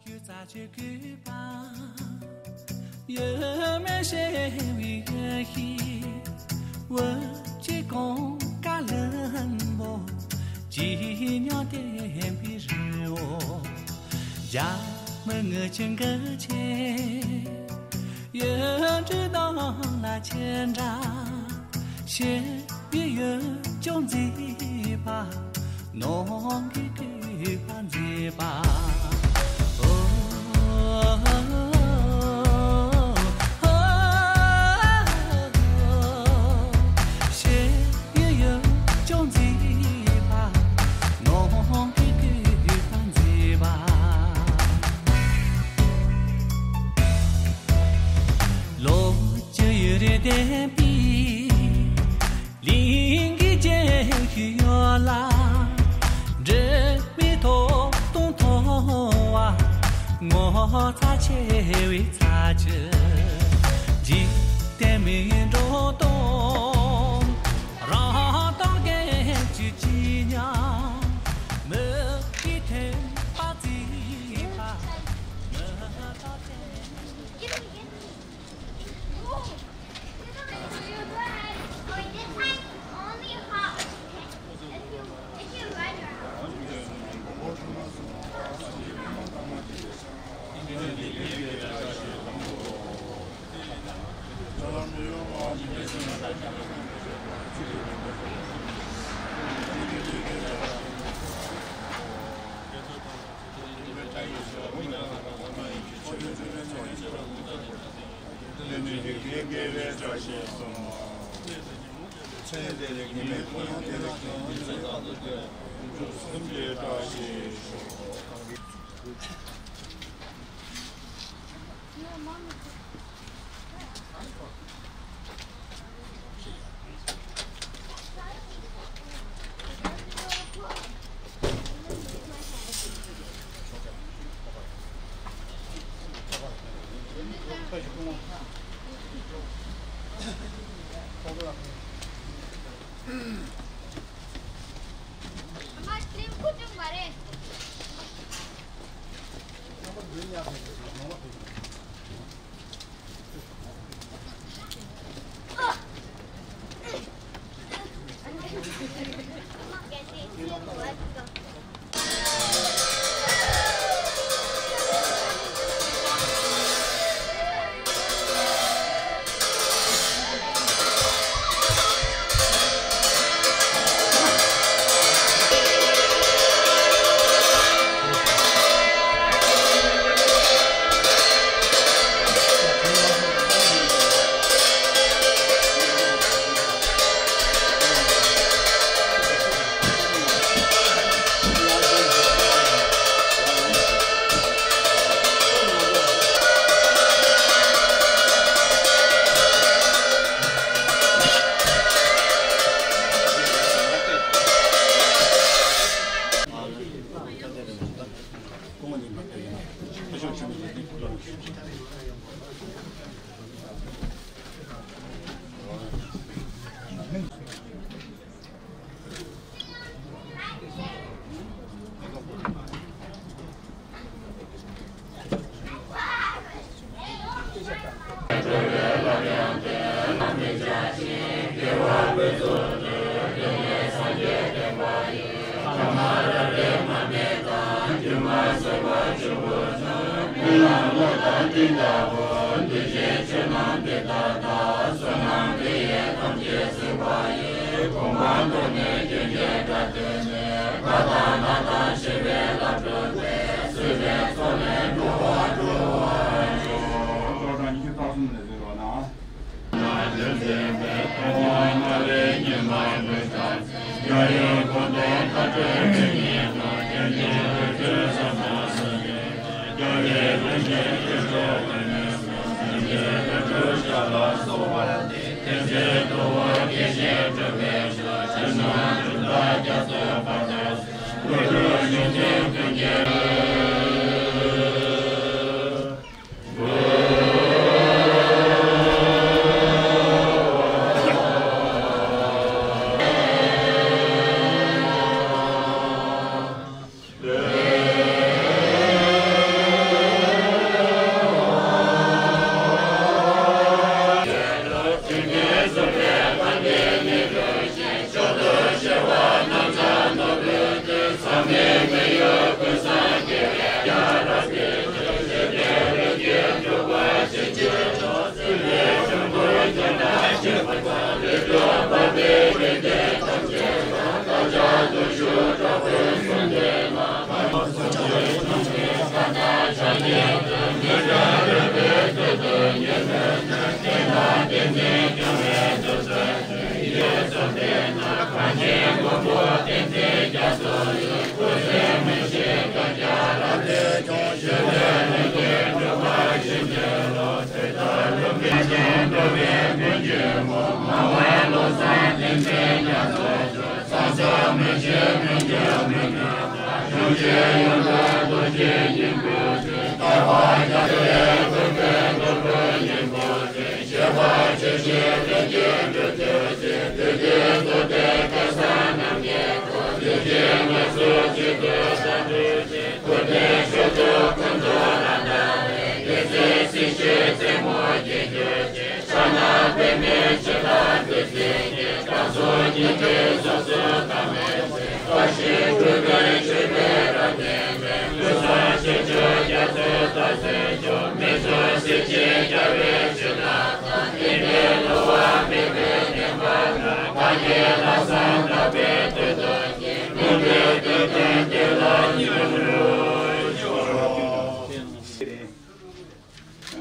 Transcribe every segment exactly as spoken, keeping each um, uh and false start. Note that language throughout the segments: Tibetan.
རྒྱུ་རྩ་ཆོས་གོས་པ། ཡོད་མེད་ཤེས་པའི་ཡོད་ཤེས། འོད་ཀྱི་གོང་ཀ་ལྷུན་པོ། ཇི་སྙེད་བསྟན་པའི་རི་བོ། རྒྱ་མི་ངུ་ཆེན་གི་ཆེ། ཡོད་དྲུག་དང་ལ་ཆེ་འདྲ། ཤེས་པའི་ཡུལ་ལྗོངས་མཛེས་པ། ནོར་གྱི་སྐུད་པ་མཛེས་པ། ཨོ། ཤེས་པའི་ཡུལ་ལྗོངས་མཛེས་པ། ནོར་གྱི་སྐུད་པ་མཛེས་པ། ལོ་བཅུ་ཡུན་རིང་ལྡན་པའི། གླིང་གི་རྒྱན་གྱི་ཡུལ་ལ། འབྲི་མི་ཐོག་སྟོང་མཐོ་བ། ངོ་མཚར་ཆེ་བའི་ཚལ་གྱི། འཇིག་རྟེན་མི་འགྲོ་སྟོང་། རང་དང་རྒན་གྱི་སྐྱིད་ཉམས། མི་གི་ཐེམ་པ་བརྩིས་པ། མི་དག་ཐེམ།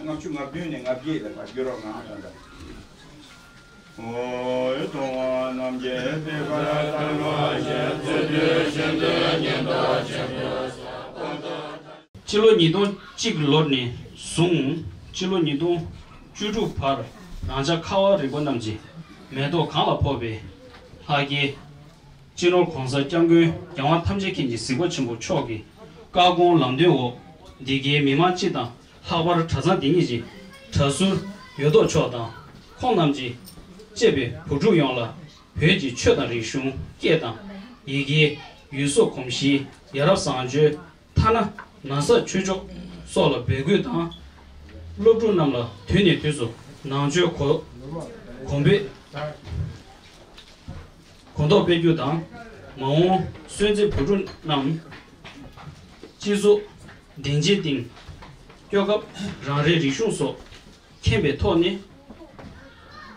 ལྔ་བཅུ་ང་བདུན་ནས་ང་བརྒྱད་ལ་བར་བསྒྱུར་རོགས་གནང་། ཨོ། ཡ་མཐོང་བ་རྣམས་ཀྱི་དཔེ་བར་དང་བ་ཞེས་བརྗོད་དུས་བཞིན་དུ་ཉན་ཐོས་ཆེན་པོས། སྤྱི་ལོ་ཉིས་སྟོང་གཅིག་ལོར་ནས་བཟུང་སྤྱི་ལོ་ཉིས་སྟོང་བཅུ་དྲུག་བར་རང་ཅག་ཁ་བ་རིག་པ་རྣམས་ཀྱི་མེ་ཏོག་གང་ལ་ཕོག་པའི་ལྷ་རྒྱལ། སྤྱི་ནོར་༧གོང་ས་༧སྐྱབས་མགོན་རྒྱལ་དབང་ཐམས་ཅད་མཁྱེན་ཅིང་གཟིགས་པ་ཆེན་པོ་མཆོག་གི་བཀའ་དགོངས་ལམ་སྟོན་འོག་འདི་གའི་མི་མང་སྤྱི་དང་ལྷག་པར་གྲྭ་ཚང་འདི་ཉིད་ཀྱི་གྲྭ་ཟུར་ཡོད་དོ་ཅོག་དང་ཁོང་རྣམས་ཀྱིས་གཙོས་པའི་བུ་ཕྲུག་ཡོངས་ལ་བོད་ཀྱི་ཆོས་དང་རིག་གཞུང་སྐད་དང་ཡི་གེ། ཡུལ་སྲོལ་གོམས་གཤིས། ཡ་རབས་བཟང་སྤྱོད། ཐ་ན་ན་བཟའ་ཆོས་ཕྱོགས་སོགས་ལ་འབོད་སྐུལ་དང་། སློབ་ཕྲུག་རྣམས་ལ་དུས་ནས་དུས་སུ་ནང་ཆོས་གོ་གོམས་པའི་གོ་རྟོགས་སྤེལ་རྒྱུ་དང་། མ་འོངས་གསོན་ཚེ་བུ་ཕྲུག་རྣམས་སྤྱི་ཚོགས་སྡིངས་ཆའི་སྟེང་སྐྱོད་སྐབས་རང་རེའི་རིག་གཞུང་སོགས་མཁྱེན་པའི་ཐོག་ནས་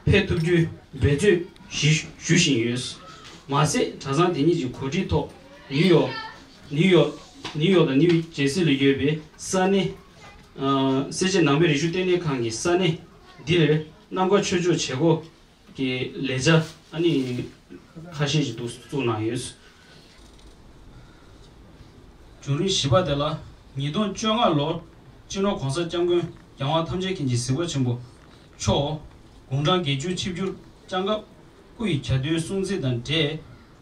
ཕེབས་ཐུབ་རྒྱུའི་འབད་རྩོལ་ཞུ་ཞུ་བཞིན་ཡོད། མ་ཟད་གྲྭ་ཚང་དེ་ཉིད་ཀྱི་གོ་སྒྲིག་ཐོག་ནིའུ་ཡོག་ནིའུ་ཡོག་ནིའུ་ཡོག་དང་ནིའུ་ཇེ་སི་ལ་ཡོད་པའི་ས་གནས། ཨ། སེར་བྱེས་ནང་པའི་རིག་གཞུང་ལྟེ་གནས་ཁང་གི་ས་གནས་འདིར་རྣམ་དཀར་ཆོས་ཕྱོགས་བྱེད་སྒོ་གི་ལས་འཆར་ཨ་ནི་ཁ་ཤས་ཤིག་འདུག་བཙུགས་གནང་ཡོད། བྱུང་རིམ་བཞི་པ་དེ་ལ་ཉིས་སྟོང་བཅོ་ལྔ་ལོར་སྤྱི་ནོར་༧གོང་ས་༧སྐྱབས་མགོན་རྒྱལ་དབང་ཐམས་ཅད་མཁྱེན་ཅིང་གཟིགས་པ་ཆེན་པོ་མཆོག་དགུང་གྲངས་བརྒྱད་ཅུ་ཆིག་བརྒྱ་བཅངས་སྐབས་སྐུ་ཡི་གྱ་སྟོན་སྲུང་བརྩི་དང་འབྲེལ་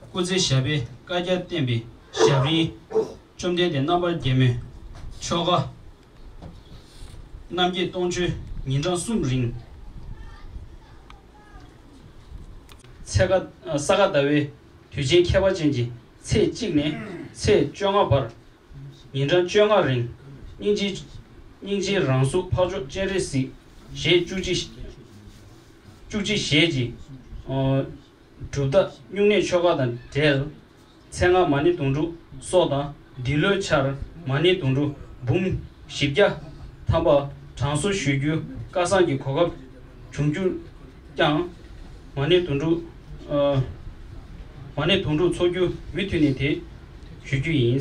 སྐུ་ཚེ་ཞབས་པད་བསྐལ་བརྒྱར་བརྟན་པའི་ཞབས་རིམ། བཅོམ་ལྡན་འདས་རྣམ་པར་རྒྱལ་མོའི་ཆོ་ག་རྣམ་རྒྱལ་སྟོང་མཆོད་ཉིན་གྲངས་གསུམ་རིང་། ཚེས་ཀ་ས་ག་ཟླ་བའི་དུས་ཆེན་ཁྱད་པར་ཅན་གྱི་ཚེས་གཅིག་ནས་ཚེས་བཅོ་ལྔ་བར་ཉིན་གྲངས་བཅོ་ལྔ་རིང་སྙིང་རྗེ་སྙིང་རྗེའི་རང་གཟུགས་འཕགས་མཆོག་སྤྱན་རས་གཟིགས་ཞལ་བཅུ་གཅིག་བཅུ་གཅིག་ཞལ་གྱི་སྒྲུབ་ཐབས་སྨྱུང་གནས་ཆོ་ག་དང་འབྲེལ། མཚན་སྔགས་མ་ཎི་དུང་སྒྲུབ་སོགས་དང་། འདི་ལོའི་ཆར་མ་ཎི་དུང་སྒྲུབ་འབུམ་བཞི་བརྒྱ་ཐམ་པ་གྲངས་གསོག་ཞུ་རྒྱུ་བཀའ་གསང་གི་གོ་སྐབས་བྱུང་རྒྱུར་ཀྱང་། མ་ཎི་དུང་སྒྲུབ་ཨ། མ་ཎི་དུང་སྒྲུབ་འཚོགས་རྒྱུ་མུ་མཐུད་ནས་དེ་ཞུ་རྒྱུ་ཡིན།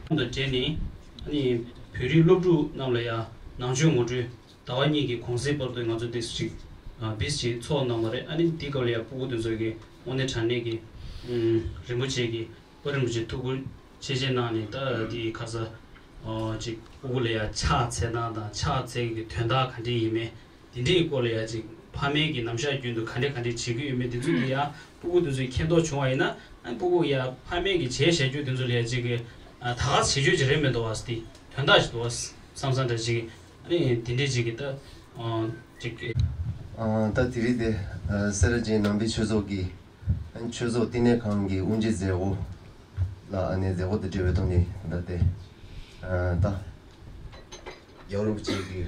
དང་འབྲེལ་ནས་ནི་བོད་རིགས་སློབ་ཕྲུག་རྣམས་ལ་ཡང་ནང་ཆོས་ངོ་སྤྲོད། ཟླ་བ་གཉིས་ཀྱི་གུང་སེང་བར་དུ་ང་ཚོ་འདི་ཅིག་ཨ་བིས་ཅིག་ཚོགས་གནང་བ་རེད། ཨ་ནི་འདི་སྐབས་ལ་ཡང་སྤུ་གུ་དེ་ཚོ་གི་དངོས་གནས་དྲང་གནས་ཀྱི་ཨུམ་རིན་པོ་ཆེ་གི་དཔལ་རིན་པོ་ཆེ་ཐུགས་ཁུར་ཆེ་ཆེ་གནང་ནས། ད་འདི་ཁ་ས་ཨ་ཅིག་སྤུ་གུ་ལ་ཡང་ཕྱག་འཚལ་སྟངས་དང་ཕྱག་འཚལ་གྱི་དོན་དག་ག་འདྲས་ཡིན་མིན། དེ་འདྲའི་སྐོར་ལ་ཡང་ཅིག་ཕ་མའི་གི་ནམ་ཞག་རྒྱུན་དུ་ག་འདྲས་ག་འདྲས་བྱེད་ཀྱི་ཡོད་མེད་དེ་ཚོ་དེ་ཡང་སྤུ་གུ་དེ་ཚོས་མཁྱེན་རྟོགས་བྱུང་བ་ཡིན་ན། ཨ་ནི་སྤུ་གུ་ཡང་ཕ་མའི་གི་བྱས་བཞག་རྒྱུ་དེ་ཚོ་ལ་ཡང་ཅིག་གི་ཨ་ད་ག་བྱེད་རྒྱུ་ཅིག་རེད་མི་འདུག་བ། དེ་དོན་དག་ཅིག་འདུག་བ་བསམ་བསམ་འདྲ་ཅིག་ཨ་ནི་དེ་འདྲས་ཅིག་གི་ད་ཨ་ཅིག་གི་ཨ་ད་དེ་རིང་དེ་ཨ་སེ་ར་བྱེས་ནང་པའི་ཆོས་ཚོགས་ཀྱི་ཨ་ནི་ཆོས་ཚོགས་བསྟི་གནས་ཁང་གི་དབུ་འབྱེད་མཛད་སྒོ་ལ་ཨ་ནི་མཛད་སྒོ་དང་འབྲེལ་བའི་ཐོག་ནས་ད་དེ་ཨ་ད་རྒྱལ་བ་རིན་པོ་ཆེ་གི་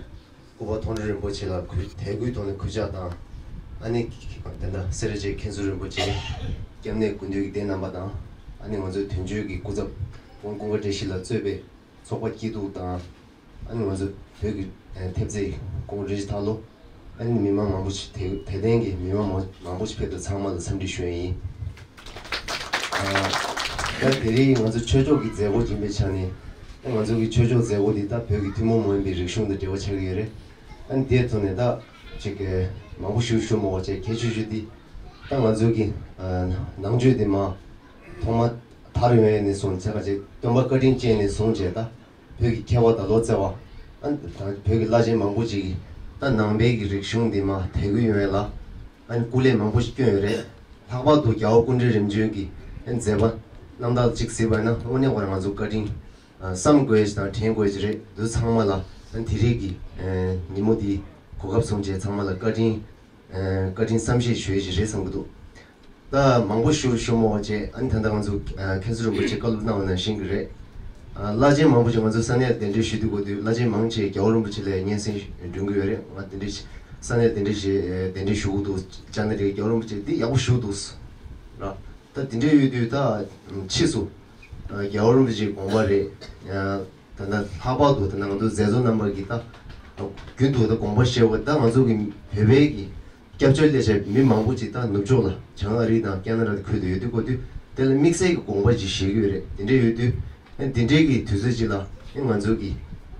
སྐུ་པར་མཐོང་གྲོལ་རིན་པོ་ཆེ་ལ་གུས་དད་གུས་ཐོག་ནས་གུས་ཕྱག་དང་། ཨ་ནི་དེ་འདྲ་སེ་ར་བྱེས་མཁན་ཟུར་རིན་པོ་ཆེ། སྐྱབས་གནས་སྐུ་མདུན་གྱི་སྡེ་རྣམ་པ་དང་། ཨ་ནི་ང་ཚོའི་དོན་གཅོད་ཀྱི་སྐུ་ཚབ་ཀུན་དགའ་བཀྲ་ཤིས་ལགས་གཙོས་པའི་ཚོགས་པ་སྐྱིད་སྡུག་དང་། ཨ་ནི་ང་ཚོ་བོད་ཀྱི་ཐེབས་རྩའི་ཀུན་དགའ་བཀྲ་ཤིས་ཐར་ལོ། ཨ་ནི་མི་མང་མང་པོ་ཞིག་དད་དད་ལྡན་གྱི་མི་མང་མང་མང་པོ་ཞིག་ཕེབས་འདུག་ཚང་མ་ལ་འཚམས་འདྲི་ཞུ་ཡ་ཡིན། ཨ་ད་དེ་རིང་ང་ཚོ་ཆོས་ཕྱོགས་ཀྱི་མཛད་སྒོ་ཡིན་པའི་ཆ་ནས་ཨ་ང་ཚོ་གི་ཆོས་ཕྱོགས་མཛད་སྒོ་འདི་ད་བོད་ཀྱི་ཐུན་མོང་མ་ཡིན་པའི་རིག་གཞུང་དང་འབྲེལ་བ་ཆགས་ཀྱི་ཡོད་རེད། ཨ་ནི་དེའི་ཐོག་ནས་ད་ཅིག་གི་མང་པོ་ཞུ་ཞུ་མ་དགོས་བྱས་གལ་ཆེ་ཤོས་འདི་ད་ང་ཚོ་གི་ཨ་ནང་ཆོས་འདི་མ་ཐོག་མ་དར་ཡོང་ཡས་ནས་བཟུང་ཚེ་ཁ་ཅིག་སྟོན་པ་བཀའ་དྲིན་ཅན་ནས་བཟུང་བྱས་ད། བོད་ཀྱི་མཁས་པ་དང་ལོ་ཙཱ་བ། ཨ་ནི་ད་བོད་ཀྱི་བླ་ཆེན་མང་པོ་ཅིག་གིས་ད་ནང་པའི་གི་རིག་གཞུང་འདི་མར་དར་གྱི་ཡོད་ལ། ཨ་ནི་སྐུ་ལས་མང་པོ་ཞིག་བསྐྱོན་ཡོད་རེད། ལྷག་པར་དུ་རྒྱལ་བ་སྐུ་ཕྲེང་རིམ་བྱོན་གྱི་ཨ་ནི་མཛད་པ་རྣམ་ཐར་ཅིག་གཟིགས་པ་ཡིན་ན་དངོས་གནས་ཁོ་རང་ང་ཚོ་བཀའ་དྲིན་ཨ་བསམ་དགོས་ཡ་ཞིག་དང་དྲན་དགོས་ཡ་ཞིག་རེད་འདུག་ཚང་མ་ལ་ཨ་ནི་དེ་རིང་གི་ཨ་ཉིན་མོ་འདི་གོ་སྐབས་བཟུང་བྱས་ཚང་མ་ལ་བཀའ་དྲིན་ཨ་བཀའ་དྲིན་བསམ་ཤེས་ཞུ་ཡ་ཞིག་རེད་བསམ་གྱི་འདུག་ད་མང་པོ་ཞུ་ཞུ་མ་དགོས་བྱས་ཨ་ནི་ད་ལྟ་ང་ཚོ་ཨ་མཁན་ཟུར་རིན་པོ་ཆེ་བཀའ་སློབ་གནང་བ་ནང་བཞིན་གྱི་རེད། ཨ་བླ་ཆེན་མང་པོ་ཞིག་ང་ཚོ་ས་གནས་གདན་འདྲེན་ཞུ་དུས་གོ་དུས་བླ་ཆེན་མང་ཆེ་རྒྱལ་བ་རིན་པོ་ཆེ་ལ་སྙན་སེང་འདོན་གྱི་ཡོད་རེད། ང་གདན་འདྲེན་ས་གནས་གདན་འདྲེན་ཞུ་གདན་འདྲེན་ཞུ་གི་འདུག་ཅ་ན་རེ་རྒྱལ་བ་རིན་པོ་ཆེ་འདི་ཡག་པོ་ཞུ་འདུག་ར། ད་དེ་འདྲ་ཡོད་དུས་ད་ཕྱིས་སུ་ཨ་རྒྱལ་བ་རིན་པོ་ཆེའི་དགོངས་པ་རེད། ཨ་ད་ལྟ་ལྷག་པར་དུ་ད་ལྟ་ང་ཚོ་མཛད་གཙོ་རྣམ་པ་གིས་ད་རྒྱུན་དུ་ད་དགོངས་པ་བཞེས་པ་ད་ང་ཚོ་གི་བོད་པའི་གི་སྐྱབས་བཅོལ་སླེབས་བྱས་མི་མང་པོ་ཅིག་ད་ནུབ་ཕྱོགས་ལ་བྱང་ཨ་རི་དང་ཁེ་ན་ཌ་ཁུལ་དུ་ཡོད་དུས་གོ་དུས་དེ་ལ་དམིགས་བསལ་གྱི་དགོངས་པ་ཅིག་བཞེས་ཀྱི་ཡོད་རེད། དེ་འདྲ་ཡོད་དུས་ཨ་འདི་འདྲའི་གི་དུས་ཚོད་ཅིག་ལ་ཨ་ང་ཚོ་གི་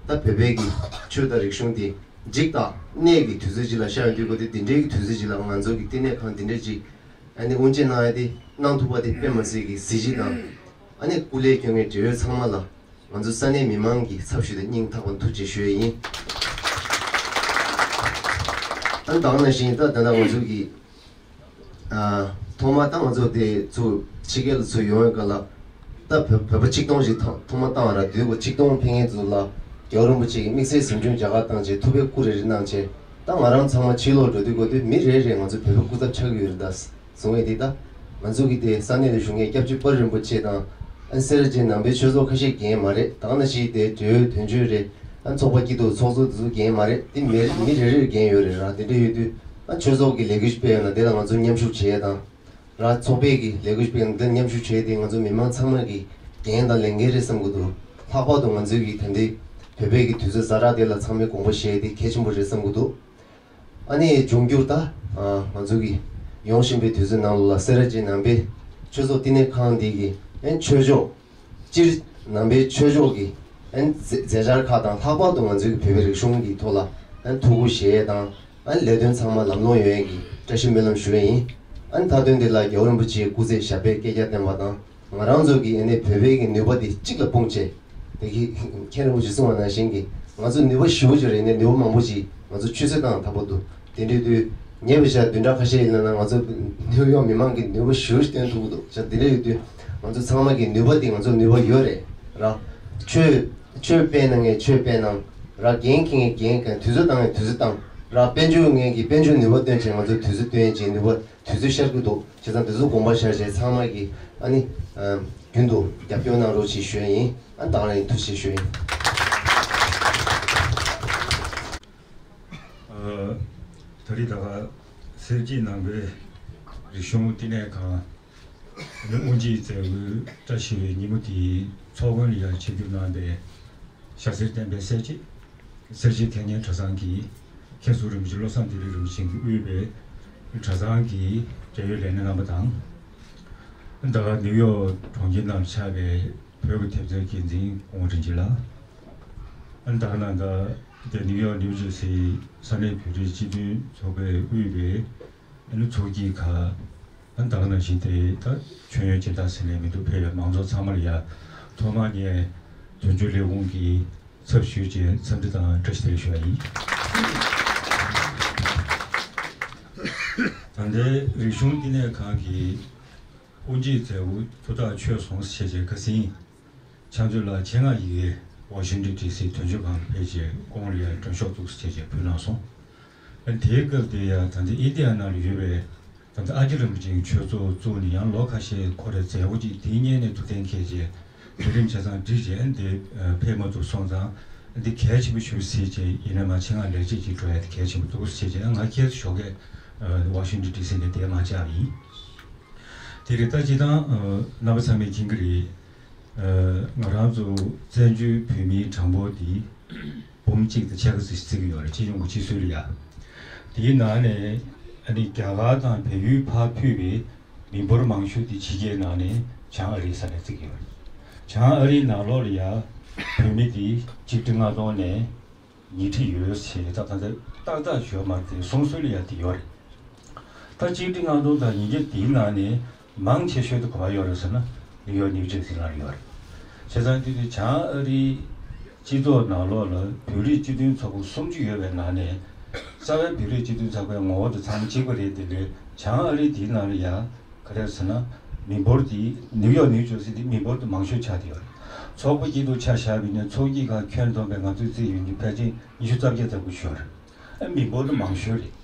ད་བོད་པའི་གི་ཆོས་དང་རིག་གཞུང་དེ་འཇིག་དང་གནས་ཀྱི་དུས་ཚོད་ཅིག་ལ་ཤར་ཡོང་དུས་གོ་དུས་འདི་འདྲའི་གི་དུས་ཚོད་ཅིག་ལ་ང་ཚོ་གི་བསྟི་གནས་ཁང་འདི་འདྲ་ཅིག་ཨ་ནི་དབུ་འབྱེད་གནང་ཡ་དེ་གནང་ཐུབ་པ་དེ་དཔེ་མ་སྲིད་ཀྱི་གཟི་བརྗིད་དང་ཨ་ནི་སྐུ་ལས་སྐྱོན་མཁན་འབྲེལ་ཡོད་ཚང་མ་ལ། ང་ཚོ་ས་གནས་མི་མང་གི་ཚབ་ཞུས་ཏེ་སྙིང་ཐག་པ་ཐུགས་རྗེ་ཞུ་ཡས་ཡིན། ད་ད་ག་ནང་བཞིན་ད་ད་ལྟ་ང་ཚོ་གི་ཨ་ཐོག་མ་ད་ང་ཚོ་དེ་ཚུར་ཕྱི་རྒྱལ་ལ་ཚུར་ཡོང་བའི་སྐབས་ལ་ད་བོད་བོད་པ་ཆིག་སྟོང་ཞིག་ཐོག་ཐོག་མ་བཏང་བ་ར། དུས་གོ་ཆིག་སྟོང་ཕེབས་མཁན་ཚོ་ལ་རྒྱལ་བ་རིན་པོ་ཆེ་གིས་དམིགས་བསལ་གཟིམ་ཆུང་རྒྱ་གར་བཏང་བྱས་ཐུབ་པའི་སྐུ་རེ་རེ་གནང་བྱས། ད་ང་རང་ཚང་མ་ཕྱིར་ལོག་འགྲོ་དུས་གོ་དུས་མི་རེ་རེ་ང་ཚོ་བོད་པའི་སྐུ་ཚབ་ཆགས་ཀྱི་ཡོད་རེད་ད། བཟུང་བའི་དེ་ད་ང་ཚོ་གི་དེ་ས་གནས་ལ་བཞུགས་མཁན་སྐྱབས་རྗེ་དཔལ་རིན་པོ་ཆེ་དང་ཨ་སེ་ར་བྱེས་ནང་པའི་ཆོས་ཚོགས་ཁ་ཤས་རྒན་མ་རེད། ད་ག་ནང་བཞིན་དེ་འབྲེལ་ཡོད་དོན་གཅོད་རེད། ཨ་ཚོགས་པ་སྐྱིད་སྡུག་ཚོགས་གཙོ་དེ་ཚོ་རྒན་མ་རེད། དེ་མི་མི་རེ་རེར་རྒན་ཡོད་རེད་ར། དེ་འདྲ་ཡོད་དུས་ཨ་ཆོས་ཚོགས་ཀྱི་ལས་འགུལ་ཞིག་སྤེལ་ཡོད་ན་དེ་ལ་ང་ཚོ་མཉམ་ཞུགས་བྱེད་ཡས་དང་ར། ཚོགས་པའི་གི་ལས་འགུལ་ཞིག་སྤེལ་ན་དེ་ལ་མཉམ་ཞུགས་བྱེད་ཡས་དེ་ང་ཚོ་མི་མང་ཚང་མ་གི་འགན་དང་ལས་འགན་རེད་བསམ་གི་འདུག་ལྷག་པར་དུ་ང་ཚོའི་གི་ད་ལྟའི་བོད་པའི་གི་དུས་ཚོད་ཛ་དྲག་དེ་ལ་ཚང་མས་དགོངས་པ་བཞེས་ཡས་དེ་གལ་ཆེན་པོ་རེད་བསམ་གི་འདུག་ཨ་ནི་འབྱུང་འགྱུར་ད་ཨ་ང་ཚོ་གི་ཡོང་བཞིན་པའི་དུས་ཚོད་ནང་ལ་སེ་ར་བྱེས་ནང་པའི་ཆོས་ཚོགས་བསྟི་གནས་ཁང་འདི་གི་ཨན་ཆོས་ཕྱོགས་སྤྱིར་ནང་པའི་ཆོས་ཕྱོགས་ཀྱི་ཨན་མཛད་མཛད་འཆར་ཁག་དང་ལྷག་པར་དུ་ང་ཚོའི་གི་བོད་པའི་རིག་གཞུང་གི་ཐོག་ལ་ཨན་ཐུགས་ཁུར་བཞེས་ཡས་དང་ཨན་ལས་དོན་ཚང་མ་ལམ་ལྷོང་ཡོང་ཡས་ཀྱི་བཀྲ་ཤིས་སྨོན་ལམ་ཞུ་ཡས་ཡིན། ཨན་མཐའ་དོན་འདི་ལ་རྒྱལ་བ་རིན་པོ་ཆེའི་སྐུ་ཚེ་ཞབས་པད་བསྐལ་བརྒྱར་བརྟན་པ་དང་། ང་རང་ཚོ་གི་ཨ་ནི་བོད་པའི་གི་ནུས་པ་འདི་གཅིག་ལ་སྤུངས་བྱས། དེ་གི་མཁན་རིན་པོ་ཆེས་གསུངས་པ་ནང་བཞིན་གི་ང་ཚོ་ནུས་པ་ཞེ་པོ་ཅིག་རེད། ཨ་ནི་ནུས་པ་མང་པོ་ཅིག་ང་ཚོ་ཆུད་ཟོས་བཏང་ཐག་པ་འདུག་དེ་འདྲ་དུས་ཉེ་བའི་ཞག་བདུན་ཕྲག་ཁ་ཤས་ཡིན་ན་ང་ཚོ་ནིའུ་ཡོག་མི་མང་གི་ནུས་པ་ཞེ་པོ་ཅིག་བཏོན་ཐུབ་ཀྱི་འདུག་ཞག་འདི་འདྲ་ཡོད་དུས་ང་ཚོ་ཚང་མ་གི་ནུས་པ་འདི་ང་ཚོ་ནུས་པ་ཡོད་རེད་ར། ཆོས་ཆོས་སྤེལ་གནང་མཁན་ཆོས་སྤེལ་གནང་ར། འགན་འཁྱེར་མཁན་འགན་འཁྱེར། དུས་ཚོད་བཏང་མཁན་དུས་ཚོད་བཏང་ར། དཔལ་འབྱོར་མཁན་གྱིས་དཔལ་འབྱོར་ནུས་པ་བཏོན་བྱས་ང་ཚོ་དུས་ཚོད་བཏོན་བྱས་ནུས་པ། དུས་ཚོད་ཤར་གྱི་འདུག་བྱས་ཙང་དེ་ཚོ་དགོངས་པ་བཞག་བྱས་ཚང་མ་གིས་ཨ་ནི་ཨ་རྒྱུན་དུ་རྒྱབ་སྐྱོར་གནང་རོགས་ཞེས་ཞུ་ཡ་ཡིན། ཨ་ནི་ད་ག་རང་ཡིན། ཐུགས་རྗེ་ཆེ་ཞུ་ཡ་ཡིན། ཨ་ད་རེས་ད་ག་སེར་བྱེས་ནང་པའི་རིག་གཞུང་བསྟི་གནས་ཁང་ཨ་ནི་དབུ་འབྱེད་མཛད་སྒོའི་བཀྲ་ཤིས་པའི་ཉིན་མོ་དེའི་ཚོགས་མགོན་ལ་ཡང་ཆིབས་བསྒྱུར་གནང་བའི་ཤར་གསེར་བསྟན་པའི་གསལ་བྱེད། གསལ་བྱེད་མཁས་སྙན་གྲྭ་ཚང་གི་མཁན་ཟུར་རིན་པོ་ཆེ་བློ་བཟང་བདེ་ལེགས་རིན་པོ་ཆེ་གིས་དབུས་པའི་གྲྭ་ཚང་གི་འབྲེལ་ཡོད་ལས་སྣེ་རྣམ་པ་དང་། ད་ག་ནིའུ་ཡོག་གྲོང་ཁྱེར་ནང་ཆགས་པའི་བོད་ཀྱི་དེབ་ཐེར་འགན་འཛིན་སྐུ་ངོ་རིན་ཆེན་ལགས། ད་ག་ནང་ད་དེ་ནིའུ་ཡོག་ནིའུ་ཇར་སིའི་ས་གནས་བོད་རིགས་སྤྱི་མཐུན་ཚོགས་པའི་དབུས་པའི་ཨ་ནི་ཚོགས་སྐྱིད་ཁག་ཨ་ནི་ད་ག་ནང་བཞིན་དེ་ད་ཆོས་ཡོན་སྦྱིན་བདག་ཟེར་ནས་མི་འདུག་ཕེབས་པའི་མང་ཚོགས་ཚང་མ་ལ་ཡ་ཐོག་མར་ངས་དོན་གཅོད་ལས་ཁུངས་ཀྱི་ཚབ་ཞུས་བྱས་འཚམས་འདྲི་དང་བཀྲ་ཤིས་བདེ་ལེགས་ཞུ་བ་ཡིན། ད་ལྟའི་རིག་གཞུང་བསྟི་གནས་ཁང་གི་དབུ་འབྱེད་མཛད་སྒོ་ཐུགས་ཐག་ཆོད་སོང་ཟེར་བྱས་ཁ་སང་ཕྱག་མཛོད་ལགས་ཆེད་མངགས་ཡི་གེ་ཝ་ཤིང་ཊོན་ཌི་སི་དོན་གཅོད་ཁང་ལ་ཕེབས་བྱས་ཁོང་ལ་ཡང་མགྲོན་ཤོག་བཙུགས་ཟེར་བྱས་ཕུལ་གནང་སོང་། ཨ་དེའི་སྐབས་དེ་ཡང་ད་ལྟ་ཨིན་ཌི་ཡ་ནང་ལ་ཡོད་པའི་ད་ལྟ་ཨ་ཀྱཱ་རིན་པོ་ཆེའི་ཆོས་ཚོགས་བཙུགས་ནས་ཡང་ལོ་ཁ་ཤས་འཁོར་བའི་མཛད་སྒོ་ཅིག་དེའི་སྔོན་ནས་ཐུགས་གཏན་འཁེལ་བྱས་དུས་རིམ་ཆ་ཚང་བསྒྲིགས་བྱས་འདི་ཕེབས་མ་ཐུབ་སོང་ཙང་འདི་གལ་ཆེན་པོ་ཞིག་གཟིགས་བྱས་ཡིན་ན་མ་ཆེད་མངགས་ལས་བྱེད་ཅིག་འགྲོ་ཡ་དེ་གལ་ཆེན་པོ་འདུག་ཟེར་བྱས་ང་ཁྱེད་ཚོ་ཞོགས་ཀས་ཝ་ཤིང་ཊོན་ཌི་སི་ནས་འདིར་མར་བཅར་བ་ཡིན། དེ་རེད་ད་སྤྱིར་བཏང་རྣམ་པ་ཚང་མས་མཁྱེན་གྱི་རེད། ང་རང་ཚོ་བཙན་བྱོལ་བོད་མིའི་གྲངས་འབོར་འདི་འབུམ་གཅིག་དང་ཕྱེད་ཀ་ཙམ་ཞིག་བརྩི་གི་ཡོད་རེད། སྤྱི་ཡོངས་ཀྱི་སྤྱི་ཚོགས་ལ་ཡ། དེའི་ནང་ནས་ཨ་ནི་རྒྱ་གར་དང་བལ་ཡུལ་ཕར་ཕུད་པའི་མི་འབོར་མང་ཤོས་དེ་ཕྱི་རྒྱལ་ནང་ནས་བྱང་ཨ་རིའི་ས་ནས་བརྩི་གི་ཡོད་རེད། བྱང་ཨ་རིའི་ནང་ལོགས་ལ་ཡ་བོད་མི་དེ་གཅིག་ཁྲི་ལྔ་སྟོང་ནས་ཉིས་ཁྲི་ཡོད་ཞེས་ད་ལྟ་ཏག་ཏག་ཞུ་བ་མ་རེད་དེ། གསུང་སྲོལ་ལ་ཡ་དེ་ཡོད་རེད། ད་གཅིག་ཁྲི་ལྔ་སྟོང་དང་ཉིས་བརྒྱ་དེའི་ནང་ནས་མང་ཆེ་ཤོས་དེ་ག་པར་ཡོད་རེད་ཟེར་ན། ནིའུ་ཡོག་ནིའུ་ཇར་སི་ནང་ལ་ཡོད་རེད། བྱས་ཙང་དེ་དུས་བྱང་ཨ་རིའི་སྤྱི་ཚོགས་ནང་ལོགས་ལ་བོད་རིགས་སྤྱི་མཐུན་ཚོགས་པ་སུམ་ཅུ་ཡོད་པའི་ནང་ནས། རྩ་བའི་བོད་རིགས་སྤྱི་མཐུན་ཚོགས་པའི་ངོ་བོ་དེ་ཚང་མ་གཅིག་པ་རེད། དེ་ལས་བྱང་ཨ་རི་དེའི་ནང་ལ་ཡ་ག་རེ་ཟེར་ན། མི་འབོར་དེ་ནིའུ་ཡོག་ནིའུ་ཇར་སི་དེ་མི་འབོར་དེ་མང་ཤོས་ཆགས་བསྡད་ཡོད་རེད། ཚོགས་པ་དཀྱིལ་དུ་ཆ་བཞག་པ་ཡིན་ན། ཚོགས་ཀྱི་ཁག་ཁྱོན་བསྡོམས་པའི་ང་ཚོས་བརྩིས་ཡོང་དུས་ཕལ་ཆེར་ཉི་ཤུ་རྩ་བརྒྱད་ལྟ་བུ་ཡོད་རེད། ཨ། མི་འབོར་དེ་མང་ཤོས་རེད།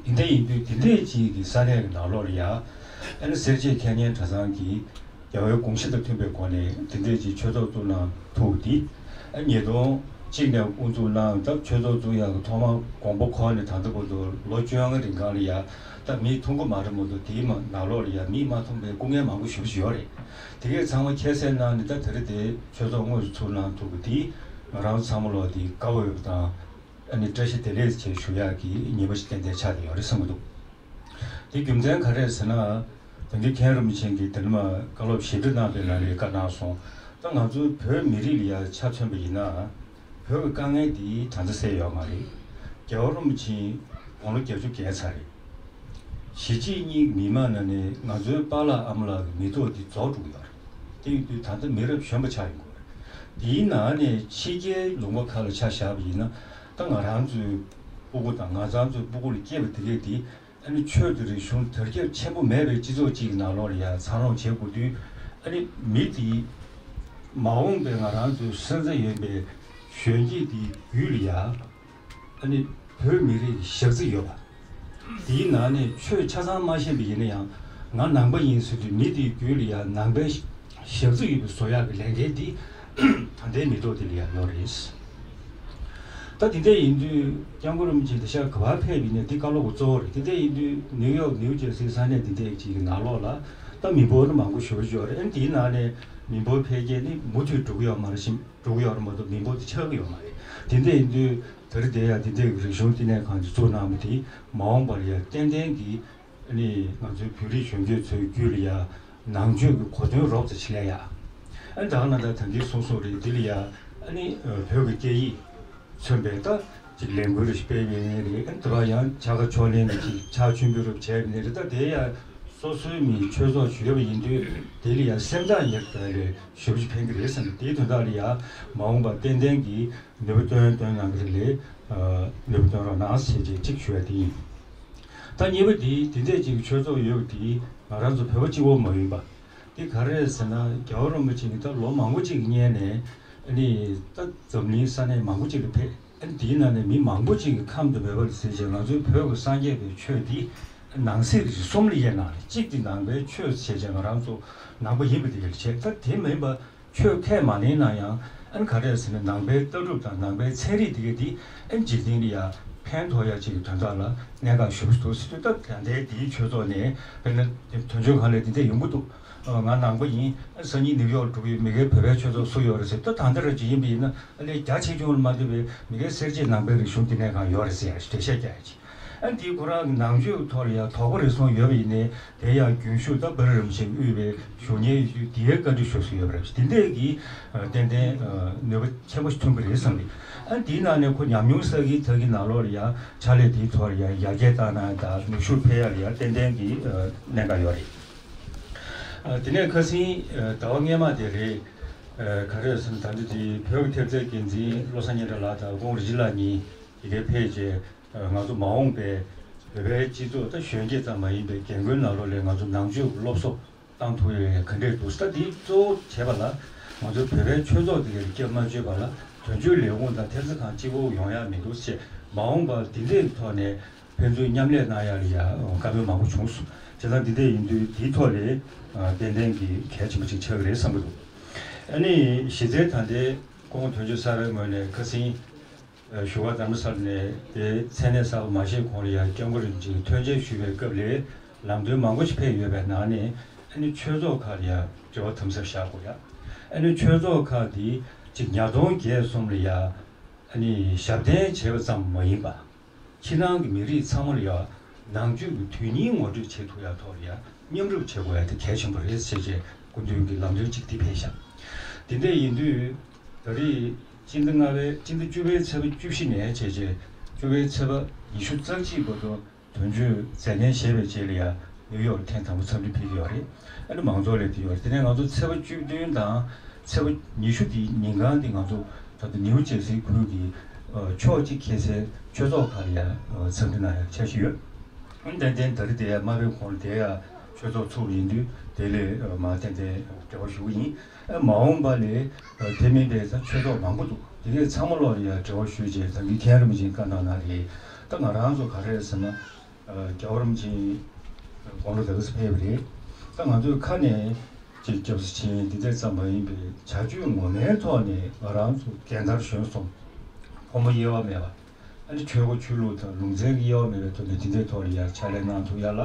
དེ་འདྲ་ཡིན་དུས་དེ་འདྲས་ཅིག་གི་ས་གནས་ཀྱི་ནང་ལོགས་ལ་ཡ། ཨ་ནི་སེར་བྱེས་ཁེ་ཉེན་གྲྭ་ཚང་གིས་རྒྱལ་བའི་དགོངས་གཞི་དང་མཐུན་པའི་སྒོ་ནས་དེ་འདྲས་ཅིག་ཆོས་ཚོགས་བཙུགས་གནང་ཐུབ་པ་དེ། ཨ། ཉིས་སྟོང་གཅིག་ནས་དབུ་འཛུགས་གནང་སྟབས། ཆོས་ཚོགས་བཙུགས་ཡག་གི་ཐོག་མ་དགོངས་པ་ཁོ་ནས་ད་ལྟ་བར་དུ་ལོ་བཅོ་ལྔ་རིང་གང་ལ་ཡ་ད་མི་ཐུག་གི་མ་རེད་མ་གཏོགས། དེའི་མ་ནང་ལོགས་ལ་ཡ་མི་མ་ཐུག་པའི་སྐུ་ངལ་མང་པོ་ཞེ་པོ་ཅིག་ཡོད་རེད། དེ་གས་ཚང་མ་ཁྱད་བསད་གནང་ནས་ད་དེ་རིང་དེ་ཆོས་ཚོགས་དངོས་སུ་ཚུགས་གནང་ཐུབ་པ་དེ་ང་རང་ཚང་མ་ལོག་དེ་དགའ་འོས་པ་དང་། ཨ་ནི་བཀྲ་ཤིས་བདེ་ལེགས་ཞེས་ཞུ་ཡག་གི་ཉིན་མོ་ཞིག་ཏན་ཏན་ཆགས་བསྡད་ཡོད་རེད་བསམ་གྱི་འདུག་དེ་རྒྱུ་མཚན་ག་རེ་རེད་ཟེར་ན། དོན་གྱིས་མཁན་རིན་པོ་ཆེ་གིས་དེ་ནས་མར་བཀའ་སློབ་ཞིབ་ཕྲ་གནང་པའི་ནང་ལ་བཀའ་གནང་སོང་། ད་ང་ཚོའི་བོད་མི་རིགས་ལ་ཡ་ཆ་མཚོན་པ་ཡིན་ན། བོད་ཀྱི་དཀའ་ངལ་འདི་ད་ལྟ་སེལ་ཡོད་མ་རེད། རྒྱལ་བ་རིན་པོ་ཆེ་དགུང་ལོ་བརྒྱད་ཅུ་བརྒལ་ཚར་རེད། གཞིས་བྱེས་གཉིས་ཀྱི་མི་མང་ནང་ནས་ང་ཚོའི་པཱ་ལགས་ཨ་མ་ལགས་ཀྱི་མི་ཐོག་འདི་རྫོགས་འགྲོ་གི་ཡོད་རེད། དེ་ཡིན་དུས་ད་ལྟ་མི་རབས་གཞོན་པ་ཆགས་ཡོང་གི་ཡོད་རེད། དེའི་ནང་ནས་ཕྱི་རྒྱལ་ལུང་པ་ཁག་ལ་ཆ་བཞག་པ་ཡིན་ན། ད་ང་རང་ཚོའི་སྤུ་གུ་དང་ང་ཚང་ཚོའི་སྤུ་གུ་ལ་སྐྱེས་པ་དེ་གས་དེ། ཨ་ནི་ཆོས་དང་རིག་གཞུང་དར་ཁྱབ་ཆེན་པོ་མེད་པའི་སྤྱི་ཚོགས་གཅིག་གི་ནང་ལོགས་ལ་ཡ་འཚར་ལོངས་བྱེད་དགོས་དུས། ཨ་ནི་མི་དེའི་མ་འོངས་པའི་ང་རང་ཚོའི་སོན་རྩ་ཡིན་པའི་གཞོན་སྐྱེས་དེའི་རྒྱུད་ལ་ཡ། ཨ་ནི་བོད་མི་རིགས་ཀྱི་ཞག་རྩི་ཡོད་པ། དེའི་ནང་ནས་ཆོས་ཆ་ཚང་མ་ཤེས་པ་ཡིན་ན་ཡང་། ང་ནང་པ་ཡིན་ཟེར་དུས་མི་དེའི་རྒྱུད་ལ་ཡང་ནང་པའི་ཞག་རྩི་ཡོད་པའི་བཟོ་ཡག་གི་ལས་འགན་འདི་ད་ལྟའི་མི་ཐོག་དེ་ལ་ཡང་ཡོད་རེད། ད་དེ་འདྲ་ཡིན་དུས་སྐྱབས་མགོན་རིན་པོ་ཆེ་འདི་ཤར་ག་པར་ཕེབས་པ་ཡིན་ན་འདི་བཀའ་སློབ་གི་གཙོ་བོ་རེད། དེ་འདྲ་ཡིན་དུས་ནིའུ་ཡོག་ནིའུ་ཇར་སིའི་ས་གནས་འདི་འདྲ་ཅིག་གི་ནང་ལོགས་ལ་ད་མི་འབོར་ནི་མང་པོ་ཞེ་པོ་ཅིག་ཡོད་རེད། ཨ་ནི་དེའི་ནང་ནས་མི་འབོར་འཕེལ་རྒྱས་ནི་མུ་མཐུད་འགྲོ་གི་ཡོད་མ་རེད། ཞིང་འགྲོ་གི་ཡོད་རེད་མ་གཏོགས་མི་འབོར་དེ་ཆག་གི་ཡོད་མ་རེད། དེ་འདྲ་ཡིན་དུས་དེ་རིང་འདིར་ཡང་དེ་འདྲའི་རིག་གཞུང་བསྟི་གནས་ཁང་ཅིག་བཙུགས་གནང་བ་དེས་མ་འོངས་པར་ཡང་ཏན་ཏན་གྱིས་ཨ་ནི་ང་ཚོའི་བོད་རིགས་གཞོན་སྐྱེས་ཚོའི་རྒྱུད་ལ་ཡང་ནང་ཆོས་ཀྱི་གོ་དོན་རོབ་ཙམ་ཞིག་སླེབས་ཡག་ཨ་ནི་ད་ག་ནང་ལྟར་ད་གིན་གསུངས་སོང་རེད། འདི་ལ་ཡང་ཨ་ནི་བོད་ཀྱི་སྐད་ཡིག་མཚོན་པའི་ད་ཅིག་ལས་འགུལ་རེ་ཞིག་སྤེལ་བའི་ངེས་རེད། ཨ་ནི་དེ་བ་ཡང་ཕྱག་ཁ་ཕྱོགས་ལེན་ལ་ཅིག་ཕྱག་མཆོད་འབུལ་རོབ་བྱས་པའི་ངེས་རེད། ད་དེ་ཡང་སོ་སོའི་མིའི་ཆོས་ཚོགས་ཞུ་ཡོད་པ་ཡིན་དུས་དེ་ལ་ཡང་སེམས་ཐག་ཉེ་རུ་ད་ལས་ཞུ་རྒྱུ་ཕན་གྱི་རེད་བསམ་ནས། དེའི་དོན་དག་ལ་ཡང་མ་འོངས་པར་ཏན་ཏན་གྱིས་ནུས་པ་བཏོན་བཏོན་གནང་གི་རེད་ལས། ནུས་པ་བཏོན་རོགས་གནང་ཞེས་བྱས་གཅིག་ཞུ་ཡ་དེ་ཡིན། ད་གཉིས་པ་དེ་དེ་འདྲས་ཅིག་ཆོས་ཚོགས་ཡོད་པ་དེ་ང་རང་ཚོ་བོད་པ་གཅིག་པོ་མ་ཡིན་པ། དེ་ག་རེ་རེད་ཟེར་ན། རྒྱལ་བ་རིན་པོ་ཆེ་གིས་ད་ལོ་མང་པོ་ཅིག་གི་སྔོན་ནས་ཨ་ནི་ད་འཛམ་གླིང་ས་གནས་མང་པོ་ཅིག་ལ་ཕེབས། ཨ་ནི་དེའི་ནང་ནས་མི་མང་པོ་ཅིག་གིས་ཁམས་དང་བོད་པ་ལ་ཟེར་བྱས་ང་ཚོའི་བོད་ཀྱི་སངས་རྒྱས་པའི་ཆོས་འདི་ནང་གསེས་རིགས་གསུམ་ལ་དབྱེ་གནང་རེད། གཅིག་དེ་ནང་པའི་ཆོས་ཟེར་བྱས་ང་རང་ཚོ་ནང་པ་ཡིན་པ་དེ་ག་ལ་བྱས། ད་དེ་མིན་པ་ཆོས་ཁས་མ་ལེན་ན་ཡང་ཨ་ནི་ག་རེ་ཟེར་ན། ནང་པའི་ལྟ་གྲུབ་དང་ནང་པའི་ཚན་རིག་དེ་ག་དེ་ཨ་ནི་འཇིག་རྟེན་ལ་ཡང་ཕན་ཐོགས་ཡ་ཅིག་གི་དོན་དག་ལ་གནད་འགག་ཞེ་པོ་འདུག་ཟེར་དུས། ད་ད་ལྟའི་དེའི་ཆོས་ཚོགས་ནས་དཔེར་ན་དོན་གཅོད་ཁང་ལ་དེ་འདྲ་ཡོང་གི་འདུག་ང་ནང་པ་ཡིན། སང་ཉིན་ནིའུ་ཡོག་འགྲོ་གི་ཡོད། མི་སྒེར་བོད་པའི་ཆོས་ཚོགས་སུ་ཡོད་རེད་ཟེར། ད་ད་ལྟ་ར་ཅིག་ཡིན་པ་ཡིན་ན་ཨ་ལས་རྒྱ་ཆེ་ཆུང་ལ་མ་ལྟོས་པའི་མི་སྒེར་སེར་བྱེས་ནང་པའི་རིག་གཞུང་བསྟི་གནས་ཁང་ཡོད་རེད་ཟེར་ཡ་ཞིག་འགྲེལ་བཤད་རྒྱག་ཡ་ཅིག་ཨ་འདིའི་ཁོ་རང་གི་ནང་ཆོས་ཐོག་ལ་ཡང་དོགས་པ་རེ་ཟུང་ཡོད་པ་ཡིན་ནའི་དེ་ཡང་རྒྱུན་ཞུགས་ད་བྷ་རི་རིན་པོ་ཆེས་དབུས་པའི་གཞུང་གཉེར་ཡོད་དུས་དེའི་བཀའ་འདྲི་ཞུ་སྲོལ་ཡོད་པ་རེད། དེ་འདྲས་ཀྱི་ཏན་ཏན་ནུས་པ་ཆེན་པོ་ཞིག་ཐོན་གྱི་རེད་བསམ་གི། ཨ་འདིའི་ནང་ནས་ཁོ་ཉམས་མྱོང་བསགས་ཀྱི་ད་གི་ནང་ལོགས་ལ་ཡང་ཕྱག་ལས་དེའི་ཐོག་ལ་ཡང་ཡར་རྒྱས་བཏང་ན་ད་ནུས་ཤུགས་འཕེལ་ཡ་ལ་ཡང་ཏན་ཏན་གྱི་གནད་འགག་ཡོད་རེད། ཨ་དེ་ནས་ཁ་སང་ཟླ་བ་སྔོན་མ་དེ་རེད། ཨ་ག་རེ་ཟེར་ན། ད་འདི་དེ་བོད་ཀྱི་ཐེབས་རྩའི་འགན་འཛིན་བློ་བཟང་སྙན་གྲགས་ལགས་དང་ཁོང་རིན་ཆེན་ལགས་གཉིས་དེ་གའི་ཕེབས་རྗེས། ཨ་ང་ཚོ་མ་འོངས་པའི་བོད་པའི་སྤྱི་ཚོགས་ད་གཞོན་སྐྱེས་ཙམ་མ་ཡིན་པའི་རྒན་རྒོན་ནང་ལོགས་ལ་ང་ཚོ་ནང་ཆོས་ཀྱི་སློབ་གསོ་བཏང་ཐུབ་ཡོད་ཡ་ག་འདྲས་འདུག་ད་འདི་གཙོ་བོ་བྱས་པ་ལ་ང་ཚོ་བོད་པའི་ཆོས་ཚོགས་དེ་གའི་སྐྱབས་མ་བཅོལ་བ་ལ་དོན་གཅོད་ལས་ཁུངས་དང་ཐེབས་རྩ་ཁང་གཅིག་པོ་ཡོང་ཡ་མི་འདུག་ཅེས། མ་འོངས་པར་འདི་འདྲའི་ཐོག་ནས་ཕན་ཚུན་མཉམ་ལས་གནང་ཡ་ལ་ཡ་བཀའ་མོལ་མང་པོ་བྱུང་སོང་། བྱས་ཙང་འདི་འདྲ་ཡིན་དུས་འདིའི་ཐོག་ལ་ཏན་ཏན་གྱི་གལ་ཆེན་པོ་ཅིག་ཆགས་ཀྱི་རེད་བསམ་གྱི་འདུག་ཨ་ནི་གཞི་རྩའི་ད་ལྟའི་སྐུ་ངོ་དོན་གཅོད་གསར་པའི་ངོས་ནས་ཁ་སང་བཞུགས་སྒར་རྡ་རམ་ས་ལ་ནས་དེ་མཚན་གནས་གསར་པ་མ་བཞེངས་གོང་ལ་ཡ་སྐྱབས་མགོན་རིན་པོ་ཆེ་གི་ཐོན་འབྱེད་ཞུ་བའི་སྐབས་ལ་ལམ་སྟོན་མང་པོ་ཞིག་ཕེབས་ཡོད་པའི་ནང་ནས། ཨ་ནི་ཆོས་ཚོགས་ཁག་ལ་ཡ་འབྲེལ་བ་དམ་ཟབ་བཞག་དགོས་ཡ། ཨ་ནི་ཆོས་ཚོགས་ཁག་དེ་གཅིག་ཉ་སྟོང་བརྒྱད་གསུམ་ལ་ཡ་ཨ་ནི་ཞབས་བརྟན་བྱས་པ་ཙམ་མ་ཡིན་པ། ཕྱི་ནང་གི་མི་རིགས་ཚང་མ་ལ་ཡ་ནང་ཆོས་ཀྱི་དོན་སྙིང་ངོ་སྤྲོད་བྱེད་ཐུབ་ཡ་ཐོག་ལ་ཡ་མཉམ་རུབ་བྱེད་དགོས་ཡ་དེ་གལ་ཆེན་པོ་རེད་ཟེར་བྱས་སྐུ་མདུན་གྱི་ལམ་སྟོན་གཅིག་དེ་ཕེབས་ཤག་དེ་འདྲ་ཡིན་དུས་ད་རེས་སྤྱི་ཟླ་ལྔ་པའི་སྤྱི་ཟླ་བཅུ་པའི་ཚེས་པ་བཅུ་བཞི་ནས་བྱས་བྱས་བཅུ་པའི་ཚེས་པ་ཉི་ཤུ་རྩ་གཅིག་བར་དུ། དོན་གཅོད་མཛད་འགན་བཞེས་པའི་རྗེས་ལ་ཡང་ནིའུ་ཡོག་ལ་ཐེངས་དང་པོ་འཚམས་འདྲི་ཕེབས་ཀྱི་ཡོད་རེད། ཨ་ནི་མང་ཚོགས་ལ་དེ་ཡོད་རེད། དེ་ནས་ང་ཚོ་ཚེས་པ་བཅུ་བདུན་དང་ཚེས་པ་ཉི་ཤུ་དེ་ཉིན་གང་དེ་ང་ཚོ་ད་ལྟ་ནིའུ་ཇར་སི་ཁུལ་གྱི་ཕྱོགས་གཅིག་ཁེལ་སའི་ཆོས་ཚོགས་ཁག་ལ་ཡང་འཚམས་འདྲི་གནང་ཡག་འཆར་གཞི་ཡོད། ཨ་ནི་ཏན་ཏན་ད་རེས་དེ་ཡང་མ་ཕེབས་གོང་ལ་དེ་ཡང་ཆོས་ཚོགས་ཚུགས་པ་ཡིན་དུས་དེ་ལས་མ་ཏན་ཏན་འབྲེལ་བ་ཞུ་གི་ཡིན། མ་འོངས་པ་ལས་དེ་མིན་པའི་ད་ཆོས་ཚོགས་མང་པོ་འདུག་དེ་གས་ཚང་མ་ལོག་ལ་ཡང་འབྲེལ་བ་ཞུས་རྗེས་ད་གིན་མཁན་རིན་པོ་ཆེས་བཀའ་གནང་གནང་རེད། ད་ང་རང་ཚོ་ག་རེ་རེད་ཟེར་ན། རྒྱལ་བ་རིན་པོ་ཆེ་དགུང་ལོ་དེ་ག་ཙམ་ཕེབས་པ་རེད། ད་ང་ཚོའི་ཁ་ནས་ཅིག་སྐྱབས་སུ་མཆི་འདི་འདྲ་ཙམ་མ་ཡིན་པའི་བྱ་སྤྱོད་ངོ་མའི་ཐོག་ནས་ང་རང་ཚོ་རྒན་དར་གཞོན་གསུམ་ཕོ་མོ་དབྱེ་བ་མེད་པ། ཨ་ནི་ཆོས་འཁོར་ཆོས་ལུགས་དང་ལུང་ཚན་གྱི་དབྱེ་བ་མེད་པའི་ཐོག་ནས་འདི་འདྲའི་ཐོག་ལ་ཡང་ཕྱག་ལས་གནང་ཐུབ་ཡ་ལ་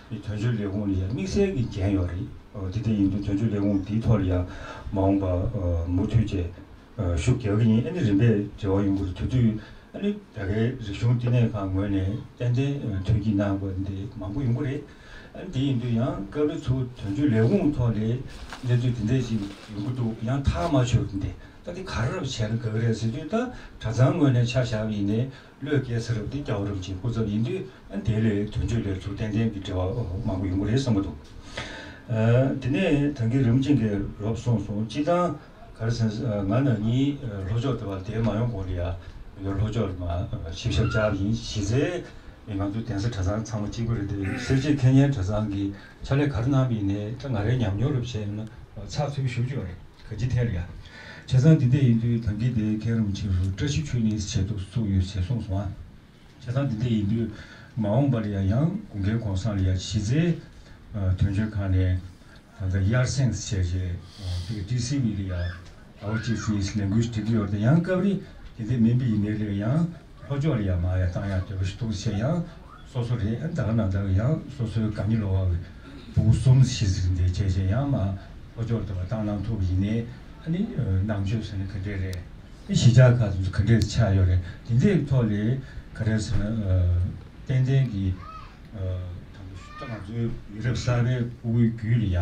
ནི་དོན་གཅོད་ལས་ཁུངས་ལ་ཡང་དམིགས་བསལ་གྱི་འགན་ཡོད་རེད། འོ་དེ་འདྲ་ཡིན་དུས་དོན་གཅོད་ལས་ཁུངས་འདིའི་ཐོག་ལ་ཡང་མ་འོངས་པ་མུ་མཐུད་བྱས་ཤུགས་རྒྱག་གི་ཡིན། ཨ་ནི་རིམ་པས་འབྲེལ་བ་ཡོང་གི་རེད། དེ་དུས་ཨ་ནི་ད་གའི་རིག་གཞུང་བསྟི་གནས་ཁང་ངོས་ནས་ཏན་ཏན་ཐུགས་ཀྱི་གནང་དགོས་འདི་མང་པོ་ཡོང་གི་རེད། ཨ་ནི་དེ་ཡིན་དུས་ཡང་སྐབས་རེ་ཚུར་དོན་གཅོད་ལས་ཁུངས་ཐོག་ལས་གནས་ཚུལ་དེ་འདྲ་ཞིག་ཡོང་གི་འདུག་ཡང་ཐག་མ་ཆོད་འདི་ད་འདི་ག་རེ་བྱས་ན་དགའ་གི་རེད་ཟེར་དུས་ད་གྲྭ་ཚང་ངོས་ནས་ཆ་བཞག་པ་ཡིན་ནའི་བློས་འགེལ་ས་རབ་འདི་རྒྱལ་བ་རིན་པོ་ཆེའི་སྐུ་ཚབ་ཡིན་དུས་ཨ་ནི་དེ་ལས་དོན་གཅོད་ལས་ཚུར་ཏན་ཏན་གྱི་འབྲེལ་བ་མང་པོ་ཡོང་གི་རེད་བསམ་གྱི་འདུག་དེ་ནས་ད་གིན་རིན་པོ་ཆེ་གིས་རོབ་གསུངས་སོང་། སྤྱིར་བཏང་ག་རེ་ཟེར་ང་ན་ནིང་ལྷོ་ཕྱོགས་དེ་བར་དེ་མ་ཡོང་གོང་ལ་ཡ་ཡོད་ལྷོ་ཕྱོགས་ལ་མ་ཆིབས་ཞབས་བཅར་བ་ཡིན། གཞི་རྩའི་ང་ཚོའི་གདན་ས་གྲྭ་ཚང་ཚང་མ་གཅིག་པ་རེད་དེ་སེར་བྱེས་མཁས་སྙན་གྲྭ་ཚང་གིས་ཕྱག་ལས་ག་རེ་གནང་བ་ཡིན་ནའི་ད་ང་རའི་ཉམས་མྱོང་རུ་བྱས་ན་ཚགས་ཚུད་པོ་ཞེ་པོ་ཅིག་ཡོད་རེད། ག་ཅི་ཐད་ལ་ཡ། བྱས་ཙང་འདི་འདྲ་ཡིན་དུས་ད་གིན་དེ་མཁན་རིན་པོ་ཆེ་ཧྲུའུ་བཀྲ་ཤིས་ཆོས་གླིང་ཟེར་དུ་བཙུགས་ཡོད་ཅེས་གསུངས་སོང་ཨ། བྱས་ཙང་འདི་འདྲ་ཡིན་དུས་མ་འོངས་པ་ལ་ཡང་ཡང་དགུན་ཁའི་གུང་སེང་ལ་ཡང་གཞི་རྩའི་དོན་གཅོད་ཁང་ནས་ད་ལྟ་དབྱར་གསེང་ཟེར་བྱས་དེ་ག་ཊི་སི་ཝི་ལ་ཡང་Our Chief English Language Degree ཡོད་དེ་ཡང་སྐབས་རེ་དེ་འདྲ་མིན་པ་ཡིན་ནའི་ལས་ཡང་ལྷོ་ཕྱོགས་ལ་ཡང་མ་ཡང་བཏང་ཡང་འདོད་པ་ཞིག་འདུག་ཟེར་ཡང་སོ་སོ་རེད། ཨ་ད་ག་ནང་ལྟར་ཡང་སོ་སོའི་དགའ་ཉེ་ལོ་བ་བའི་ཕྲུ་གུ་གསུམ་ཞིག་ཟིན་ཏེ་བྱས་བྱས་ཡང་མ་ལྷོ་ཕྱོགས་ལ་བཏང་གནང་ཐུབ་པ་ཡིན་ནའི་ཨ་ནི་ནང་ཆོས་ཟེར་ནས་ག་འདྲས་རེད། གཞིས་ཆགས་ཁག་ཚོ་ག་འདྲས་ཆགས་ཡོད་རེད། དེ་འདྲའི་ཐོག་ལས་ག་རེ་ཟེར་ན་ཏན་ཏན་གྱི་ད་ང་ཚོའི་མི་རབས་གསར་པའི་ཕྲུ་གུའི་རྒྱུད་ལ་ཡ་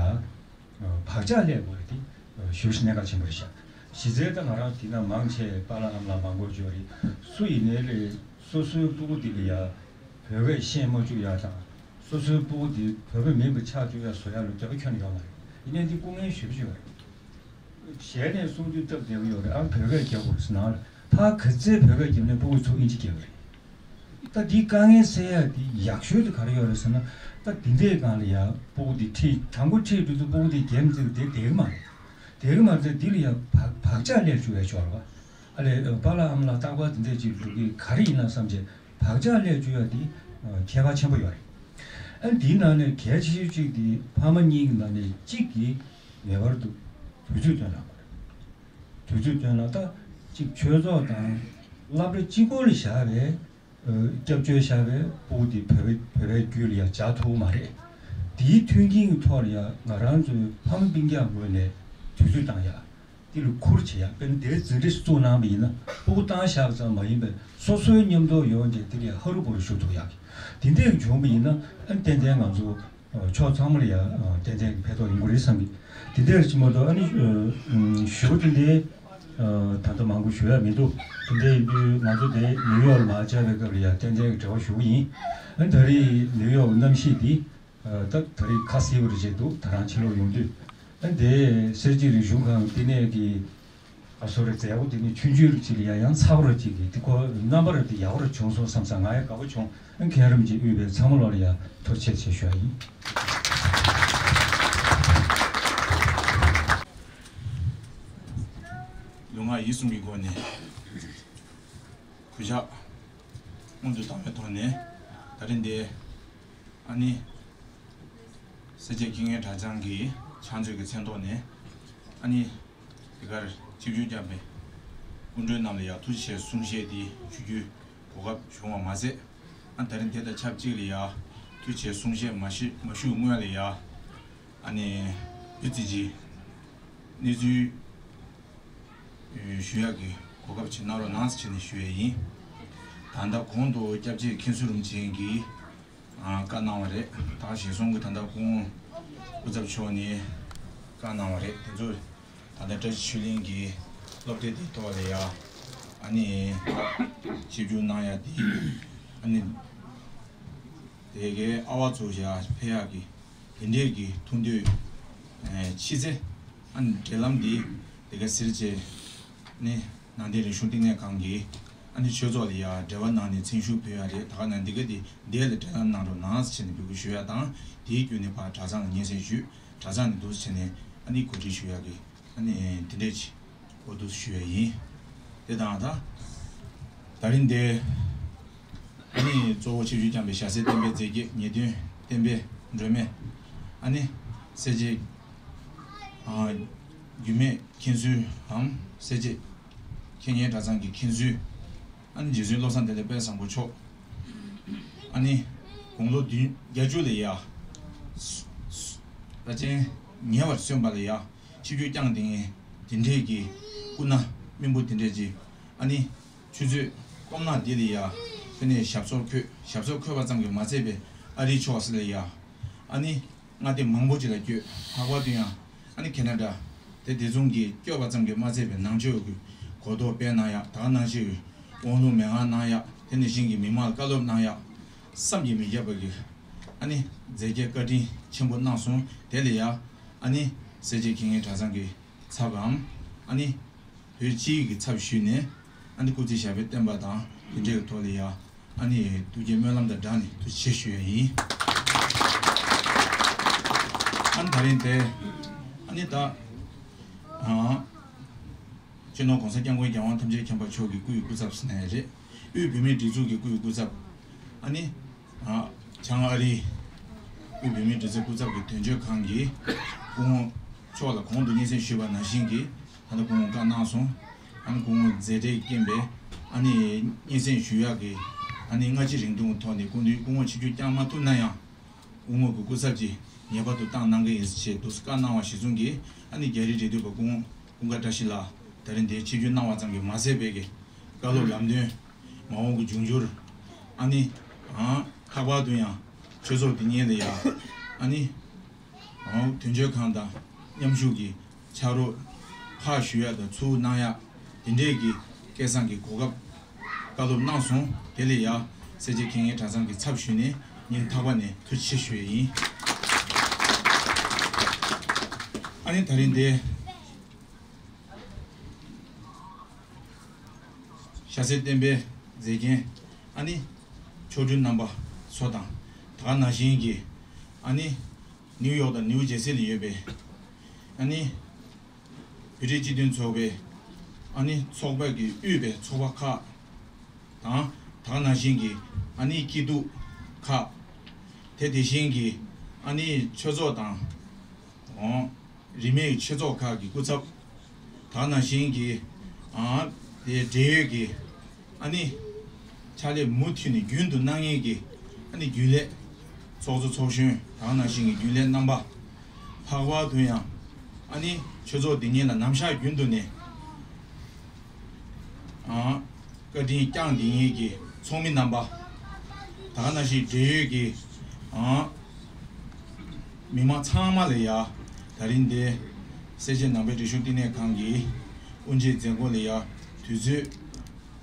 བག་ཆགས་སླེབས་དགོས་རེད། དེ་ཞེ་པོ་ཞིག་གནད་འགག་ཆེན་པོ་རེད་ཤག་གཞི་རྩའི་ད་ང་རང་དེ་ན་མང་ཆེ་པཱ་ལགས་ཨ་མ་ལགས་མང་པོ་ཡོད་རེད། སུ་ཡིན་ནའི་ལས་སོ་སོའི་ཕྲུ་གུ་དེ་ལ་ཡ་བོད་སྐད་ཤེས་མ་བཅུག་ཡ་དང་སོ་སོའི་ཕྲུ་གུ་དེ་བོད་པ་མིན་པ་ཆགས་བཅུག་ཡ་བཟོ་ཡ་ལ་འདོད་པ་ཁྱོན་ནས་ཡོད་མ་རེད། ཡིན་ནའི་འདི་སྐུ་ངལ་ཞེ་པོ་ཅིག་ཡོད་རེད། གཞན་ནས་གསུང་དུས་སྟབས་བདེ་པོ་ཡོད་རེད། ཨ་བོད་སྐད་རྒྱབ་དགོས་རེད་ཟེར་ན་ཕར་ག་ཚད་བོད་སྐད་རྒྱབ་ནས་ཕྲུ་གུ་ཚོ་ཨིན་ཇི་རྒྱབ་རེད། ད་འདི་དཀའ་ངལ་སེལ་ཡ་འདི་ཡག་ཤོས་དེ་ག་རེ་ཡོད་རེད་ཟེར་ན་ད་འདི་འདྲའི་སྒང་ལ་ཡ་ཕྲུ་གུ་འདི་ཁྲིད་དང་པོ་ཁྲིད་དུས་ཚོད་ཕྲུ་གུ་འདི་རྒྱབ་ཙིག་དེ་བསྡད་གི་མ་རེད། བསྡད་གི་མ་རེད། འདི་ལ་ཡ་བག་བག་ཆགས་སླེབས་བཅུག་ཡ་ཆོག་རེད་བ། ཨ་ལས་པཱ་ལགས་ཨ་མ་ལགས་རྟག་པར་འདི་འདྲའི་ཅིག་འགྲོ་གི་ག་རེ་ཡིན་ན་བསམ་བྱས་བག་ཆགས་སླེབས་བཅུག་ཡ་འདི་ཁྱད་པར་ཆེན་པོ་ཡོད་རེད། ཨ་འདིའི་ནང་ནས་གལ་ཆེ་ཤོས་གཅིག་འདི་ཕ་མ་གཉིས་ཀྱི་ནང་ནས་གཅིག་གིས་ངེས་པར་དུ་དུས་ཚོད་བཏོན་གནང་དགོས་རེད། དུས་ཚོད་བཏོན་ན་ད་གཅིག་ཆོས་ཚོགས་དང་སློབ་གྲྭ་གཅིག་པོ་ལ་བཞག་པའི་སྐྱབས་བཅོལ་བཞག་པའི་ཕྲུ་གུ་དེ་བོད་པའི་བོད་པའི་རྒྱུད་ལ་ཡང་འཇགས་ཐུབ་མ་རེད། དེའི་མཐུན་རྐྱེན་གྱི་ཐོག་ལ་ཡང་ང་རང་ཚོའི་ཕ་མ་སྤུན་ཀྱག་ངོས་ནས་དུས་ཚོད་བཏང་ཡ། དེ་ལ་ཁུར་བྱེད་ཡ། དཔེར་ན་དེའི་འཛིན་གྲྭ་ཞིག་བཙུགས་གནང་བ་ཡིན་ན་ཕྲུ་གུ་བཏང་བཞག་པ་ཙམ་མ་ཡིན་པར་སོ་སོའི་མཉམ་དུ་ཡོང་བྱས་དེ་ལ་ཡང་ཧ་རུ་བུ་རུ་ཞུགས་ཐུབ་ཡ། དེ་འདྲས་བྱུང་བ་ཡིན་ན་ཨ་ཏན་ཏན་ང་ཚོ་ཕྱོགས་ཚང་མ་ལ་ཡང་ཏན་ཏན་གྱི་ཕན་ཐོགས་ཡོང་གི་རེད་བསམ་གི། དེ་འདྲ་ཞིག་མ་གཏོགས་ཨ་ནི་ཞུ་བ་དེ་འདྲའི་ད་ལྟ་མང་པོ་ཞུ་ཡ་མི་འདུག་དེ་འདྲ་ཡིན་དུས་ང་ཚོ་དེ་ནིའུ་ཡོག་ལ་མར་བཅར་བའི་སྐབས་ལ་ཡང་ཏན་ཏན་གྱི་འབྲེལ་བ་ཞུ་གི་ཡིན། ཨ་ནི་ད་རེས་ནིའུ་ཡོག་གནམ་གཤིས་འདི་ད་ད་རེས་ཁ་གསལ་པོ་རེ་བྱས་འདུག་ད་རང་ཕྱི་ལོགས་ཡོང་དུས་ཨ་ནི་དེ་སེར་བྱེས་རིག་གཞུང་ཁང་བསྟི་གནས་ཀྱི། ཨ་སོ་རེ་མཛད་སྒོ་དེ་ནི་ཆུང་ཆུང་རུ་ཅིག་ལ་ཡང་ཡང་ཚ་པོ་རུ་ཅིག་གིས་དེ་ཁོ་རྣམ་པ་རུ་དེ་ཡག་པོ་རུ་བྱུང་སོང་བསམ་ཙང་ང་ཡང་དགའ་པོ་བྱུང་། ཨ་མཁན་རིན་པོ་ཆེ་དབུས་པའི་ཚང་མ་ལོག་ལ་ཡང་ཐུགས་རྗེ་ཆེ་ཞུ་ཡ་ཡིན། ལུས་ངག་ཡིད་གསུམ་གྱི་སྒོ་ནས་གུས་ཕྱག་སྔོན་དུ་བཏང་བའི་ཐོག་ནས་ད་རིང་འདི་ཨ་ནི་སེར་བྱེས་མཁས་སྙན་གྲྭ་ཚང་གི་ཕྱག་མཛོད་ཀྱི་མཚན་ཐོག་ནས་ཨ་ནི། དེ་གར་ཆིབས་བསྒྱུར་བསྐྱངས་པའི་སྐུ་མགྲོན་རྣམས་ལ་ཡང་ཐུགས་རྗེ་ཆེ་གསུང་བཤད་འདི་ཞུ་རྒྱུའི་གོ་སྐབས་བྱུང་བ་མ་ཟད། ཨ་ད་རིང་དེ་དང་ཆབས་ཅིག་ལ་ཡང་ཐུགས་རྗེ་ཆེ་གསུང་བཤད་མ་ཞུ་མ་ཞུས་སྔོན་ལ་ཡང་ཨ་ནི་བུ་ཙི་ཅི་གནས་ཚུལ་ཞུ་ཡག་གི་གོ་སྐབས་ཅིག་གནང་རོགས་གནང་ཟེར་བྱས་ནས་ཞུ་ཡས་ཡིན། ད་ ད་ལྟ་གོང་དུ་སྐྱབས་རྗེ་མཁན་ཟུར་རིན་པོ་ཆེ་གིས་ཨ་བཀའ་གནང་བ་རེད། ད་གཞིར་བཟུང་གི་ད་ལྟ་སྐུ་ངོ་སྐུ་ཚབ་མཆོག་ནས་བཀའ་གནང་བ་རེད། དེ་ཚོ་ད་ལྟ་བཀྲ་ཤིས་ཆོས་གླིང་གི་སློབ་གྲྭ་དེའི་ཐོག་ལ་ཡ་ཨ་ནི་ཆིབས་བསྒྱུར་གནང་ཡ་དེ་ཨ་ནི་དེ་གའི་ཨ་བ་ཚོ་ཡ་ཕེབས་ཡག་གི་དེ་འདྲས་ཀྱི་ཐུགས་འདོད་ཨེ་མཆིས་ཚེ། ཨ་ནི་འབྲེལ་ལམ་འདི་དེ་ག་ཟེར་བྱས་ནི་ནང་བསྟན་རིག་གཞུང་བསྟི་གནས་ཁང་གིས་ཨ་ནི་ཆོས་ཚོགས་ལ་ཡ་འབྲེལ་བ་གནང་ནས་མཚན་ཞུ་ཕུལ་ཡ་རེད། ད་ག་ནང་འདི་ག་དེ་འདས་ལ་འབྲེལ་ལམ་གནང་རོགས་གནང་ཟེར་བྱས་ནས་འབོད་སྐུལ་ཞུ་ཡ་དང་། དེའི་བརྒྱུད་ནས་ཕར་གྲྭ་ཚང་ལ་སྙན་སེང་ཞུས། གྲྭ་ཚང་ནས་འདུག་ཟེར་བྱས་ནས་ཨ་ནི་གོ་སྒྲིག་ཞུ་ཡ་གི་ཨ་ནི་དེ་འདྲས་ཅིག་གོ་འདུག་ཞུ་ཡ་ཡིན། དེ་དང་ད་ད་རིང་འདི་ཨ་ནི་གཙོ་བོ་ཆིབས་བསྒྱུར་བསྐྱངས་པའི་ཞྭ་སེར་བསྟན་པའི་མཛེས་རྒྱན་ཉེ་སྟོན་བསྟན་པའི་སྒྲོན་མེ། ཨ་ནི་སེར་བྱེས་ཨ་རྒྱུད་སྨད་མཁན་ཟུར་འམ་སེར་བྱེས་མཁན་སྙན་གྲྭ་ཚང་གི་མཁན་ཟུར། ཨ་ནི་རྗེ་བཙུན་བློ་བཟང་བདེ་ལེགས་དཔལ་བཟང་པོ་མཆོག་ཨ་ནི་དགུང་ལོ་བདུན་བརྒྱད་ཅུ་ལ་ཡ་ད་ཅན་ཉེ་བར་སོན་པ་ལ་ཡ་ཆིབས་བསྒྱུར་བསྐྱངས་ཏེ་ངས་དེ་འདྲས་ཀྱི་སྐུ་ན་སྨིན་པོ་དེ་འདྲས་ཀྱི་ཨ་ནི་ཆུ་ཚོད་སྟོང་ནག་འདི་ལ་ཡ་དེ་ནས་ཞབས་སོར་འཁོད། ཞབས་སོར་འཁོད་པ་ཙམ་གྱིས་མ་ཚད་པའི་ཨ་རིའི་ཕྱོགས་སུ་ལ་ཡ་ཨ་ནི་མངའ་སྡེ་མང་པོ་ཅིག་ལ་བསྐྱོད། ལྷག་པར་དུ་ཡང་ཨ་ནི་ཁེ་ན་ཌ་དེ་དེ་མཚུངས་ཀྱི་བསྐྱོད་པ་ཙམ་གྱིས་མ་ཚད་པའི་ནང་ཆོས་ཀྱི་གོ་རྟོགས་སྤེལ་གནང་ཡག་ད་ག་ནང་བཞིན་དབང་ལུང་མན་ངག་གནང་ཡག་དེ་ནང་བཞིན་གྱི་མི་མང་ལ་བཀའ་སློབ་གནང་ཡག་བསམ་གྱིས་མི་ཁྱབ་པ་གི་ཨ་ནི་མཛད་རྗེས་བཀའ་དྲིན་ཆེན་པོ་གནང་སོང་། དེ་ལ་ཡ་ཨ་ནི་སེར་བྱེས་མཁན་སྙན་གྲྭ་ཚང་གི་ཚབ་བམ་ཨ་ནི་བོད་སྤྱི་ཡི་གི་ཚབ་ཞུས་ནས་ཨ་ནི་སྐུ་ཚེ་ཞབས་པད་བརྟན་པ་དང་དེ་འདྲའི་གི་ཐོག་ལ་ཡ་ཨ་ནི་ཐུགས་རྗེ་སྨོན་ལམ་དང་སྦྲགས་ནས་ཐུགས་རྗེ་ཆེ་ཞུ་ཡ་ཡིན། ཨ་ནི་ད་རིང་དེ་ཨ་ནི་ད་ཨ་སྤྱི་ནོར་༸གོང་ས་༸སྐྱབས་མགོན་རྒྱལ་དབང་ཐམས་ཅད་མཁྱེན་པ་མཆོག་གི་སྐུ་ཡི་སྐུ་ཚབ་ཟེར་ན་ཡང་རེད། དབུས་བོད་མིའི་སྒྲིག་འཛུགས་ཀྱི་སྐུ་ཡི་སྐུ་ཚབ། ཨ་ནི་ཨ་བྱང་ཨ་རིའི་དབུས་བོད་མིའི་སྒྲིག་འཛུགས་སྐུ་ཚབ་ཀྱི་དོན་གཅོད་ཁང་གི་སྐུ་ངོ་མཆོག་ལ་གོང་དུ་སྙན་སེང་ཞུས་པ་ནང་བཞིན་གྱི་ད་ལྟ་སྐུ་ངོ་བཀའ་གནང་སོང་། ཨ་ནི་སྐུ་ངོ་མཛད་བྲེལ་རྐྱེན་པས་ཨ་ནི་སྙན་སེང་ཞུ་ཡག་གི་ཨ་ནི་སྔ་ཕྱི་རིང་ཐུང་གི་ཐོག་ནས་སྐུ་མདུན་སྐུ་ངོ་ཆིབས་བསྒྱུར་བསྐྱངས་མ་ཐུབ་ན་ཡང་། སྐུ་ངོ་གི་སྐུ་ཚབ་ཀྱིས་ངེས་པར་དུ་བཏང་གནང་གི་ཡིན་ཞེས་འདུག་སེ་བཀའ་གནང་བ་གཞིར་བཟུང་གིས་ཨ་ནི་རྒྱ་རིགས་འབྲེལ་མཐུད་པ་སྐུ་ངོ་ཀུན་དགའ་བཀྲ་ཤིས་ལགས་ད་རིང་འདིར་ཆིབས་བསྒྱུར་གནང་བ་ཙམ་གྱིས་མ་ཟད་པའི་གི་བཀའ་སློབ་ལམ་སྟོན་མ་འོངས་ཀྱི་འབྱུང་འགྱུར་ཨ་ནི་ཨང་ལྷག་པར་དུ་ཡང་ཆོས་ཚོགས་འདི་ཉིད་ལ་ཡང་ཨ་ནི་ཨང་དོན་གཅོད་ཁང་དང་མཉམ་ཞུགས་ཀྱི་ཕྱག་རོགས་ཕར་ཞུ་ཡག་དང་ཚུར་གནང་ཡག་དེ་འདྲས་ཀྱི་སྐལ་བཟང་གི་གོ་སྐབས་བཀའ་སློབ་གནང་སོང་། དེ་ལ་ཡ་སེར་བྱེས་མཁན་སྙན་གྲྭ་ཚང་གི་ཚབ་ཞུས་ནས་སྙིང་ཐག་པ་ནས་ཐུགས་རྗེ་ཆེ་ཞུ་ཡས་ཡིན། ཨ་ནི་ད་རིང་འདི་ཞྭ་སེར་བསྟན་པའི་མཛེས་རྒྱན་ཨ་ནི་མཆོག་སྤྲུལ་རྣམ་པ་ཚོ་དང་ད་ག་ནང་བཞིན་གྱི་ཨ་ནི་ནིའུ་ཡོག་དང་ནིའུ་ཇེ་སི་ལ་ཡོད་པའི་ཨ་ནི་བོད་རིགས་སྤྱི་མཐུན་ཚོགས་པའི་ཨ་ནི་ཚོགས་པ་གི་དབུས་པའི་ཚོགས་པ་ཁག་དང་ད་ག་ནང་བཞིན་གྱི་ཨ་ནི་སྐྱིད་སྡུག་ཁག་དེ་དེ་བཞིན་གྱི་ཨ་ནི་ཆོས་ཚོགས་དང་། རིས་མེད་ཆོས་ཚོགས་ཁག་གི་སྐུ་ཚབ། ད་ག་ནང་བཞིན་གྱི་ཨ་དེ་འབྲེལ་ཡོད་ཀྱི་ཨ་ནི་ཕྱག་ལས་མུ་མཐུད་ནས་རྒྱུན་དུ་གནང་མཁན་གྱི་ཨ་ནི་རྒྱུན་ལས་ཚོགས་གཙོ་ཚོགས་གཞོན་ད་ག་ནང་བཞིན་གྱི་རྒྱུན་ལས་རྣམ་པ། ལྷག་པར་དུ་ཡང་ཨ་ནི་ཆོས་ཚོགས་འདི་ཉིད་ལ་ནམ་ཞག་རྒྱུན་དུ་ནས་ཨ་བཀའ་དྲིན་བསྐྱངས་འདི་ཉིད་ཀྱི་ཚོགས་མི་རྣམ་པ། ད་ག་ནང་བཞིན་འབྲེལ་ཡོད་ཀྱི་ཨ་མི་མང་ཚང་མ་ལ་ཡ་ད་རིང་འདི་སེར་བྱེས་ནང་པའི་རིག་གཞུང་བསྟི་གནས་ཁང་གི་དབུ་འབྱེད་མཛད་སྒོ་ལ་ཡ་དུས་ཚོད་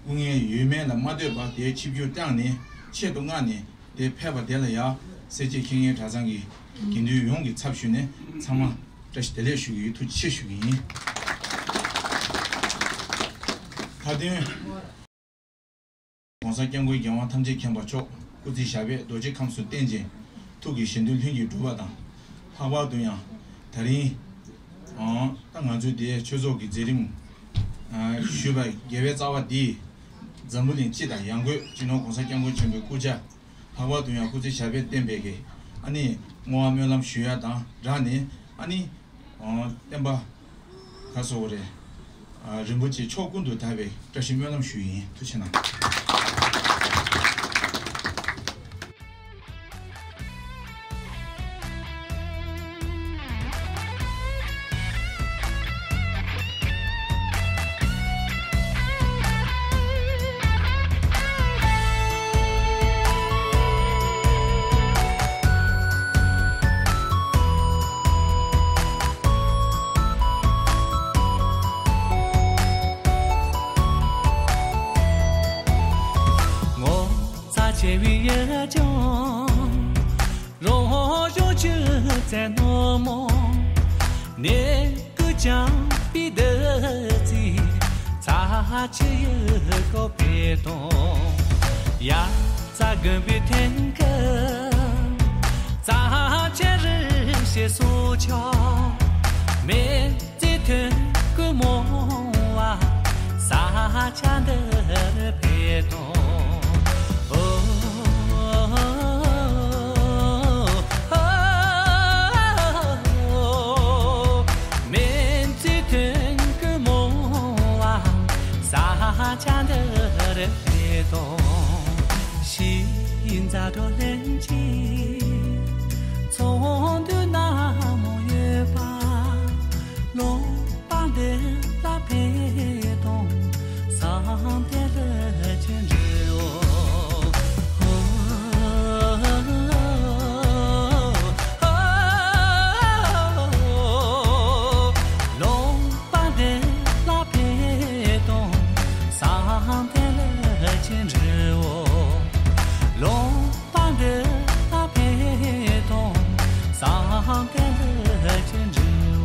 སྐུ་ངལ་ཡོད་མེད་ལ་མ་ལྟོས་པར་དེའི་ཆིབས་བསྒྱུར་བསྐྱངས་ནས་ཆེད་དུ་མངགས་ནས་དེ་ཕེབས་པ་དེ་ལ་ཡ་སེར་བྱེས་མཁན་སྙན་གྲྭ་ཚང་གི་དགེ་འདུན་ཡོངས་ཀྱི་ཚབ་ཞུས་ནས་ཚང་མ་བཀྲ་ཤིས་བདེ་ལེགས་ཞུ་གི་ཡོད། ཐུགས་རྗེ་ཆེ་ཞུ་གི་ཡིན། མཐའ་དོན། ༸གོང་ས་༸སྐྱབས་མགོན་རྒྱལ་དབང་ཐམས་ཅད་མཁྱེན་པ་མཆོག་སྐུ་ཚེ་ཞབས་པད་རྡོ་རྗེ་ཁམས་སུ་བརྟན་ཅིང་ཐུགས་ཀྱི་བཞེད་དོན་ལྷུན་གྱིས་འགྲུབ་པ་དང་། ལྷག་པར་དུ་ཡང་ད་རིང་ཨང་ད་ང་ཚོའི་དེའི་ཆོས་ཚོགས་ཀྱི་མཛད་རིམ་ཨང་ཞུས་པ་དགེ་བའི་རྩ་བ་འདིས་འཛམ་བུ་གླིང་སྤྱི་དང་ཡང་སྒོས་སྤྱི་ནོར་༸གོང་ས་༸སྐྱབས་མགོན་ཆེན་པོའི་སྐུ་ཕྱྭ་ལྷག་པར་དུ་ཡང་སྐུ་ཚེ་ཞབས་པད་བརྟན་པའི་གི་ཨ་ནི་བསྔོ་བ་སྨོན་ལམ་ཞུ་ཡ་དང་སྦྲགས་ནས་ཨ་ནི་ཨང་བསྟན་པ་ག་སོགས་རེད། ཨ་རིན་པོ་ཆེ་ཕྱོགས་ཀུན་ཏུ་དར་བའི་བཀྲ་ཤིས་སྨོན་ལམ་ཞུ་ཡིན། ཐུགས་རྗེ་གནང་། བཙན་ནོ་མོ། ནེ་ཀུ་ཅང་པི་དེ་ཙི། ཚ་ཆེ་ཡི་ཀོ་པེ་ཏོང་། ཡ་ཙ་གོན་པི་ཐེན་ཀ། ཚ་ཆེ་རི་ཤེ་སོ་ཆ། མེ་ཙི་ཐེན་ཀུ་མོ་བ། ས་ཆ་འདི་རུ་ཕེ་ཏོང་། ཨོ། མེ་ཙི་ཐེན་ཀུ་མོ་བ། ས་ཆ་འདི་རུ་ཕེ་ཏོང་། ཤིང་རྩ་འགྲོ་ལེན་གྱི། ཚོང་འདུས་ན་མོ་ཡོད་པ། ལུང་པ་འདི་ལ་ཕེ་ཏོང་། སང་དེ་ལ་ཅི་འདྲི་འོ། ལུང་པ་འདི་ལ་ཕེ་ཏོང་། སང་དེ་ལ་ཅི་འདྲི་འོ། ལུང་པ་འདི་ལ་ཕེ་ཏོང་། སང་དེ་ལ་ཅི་འདྲི་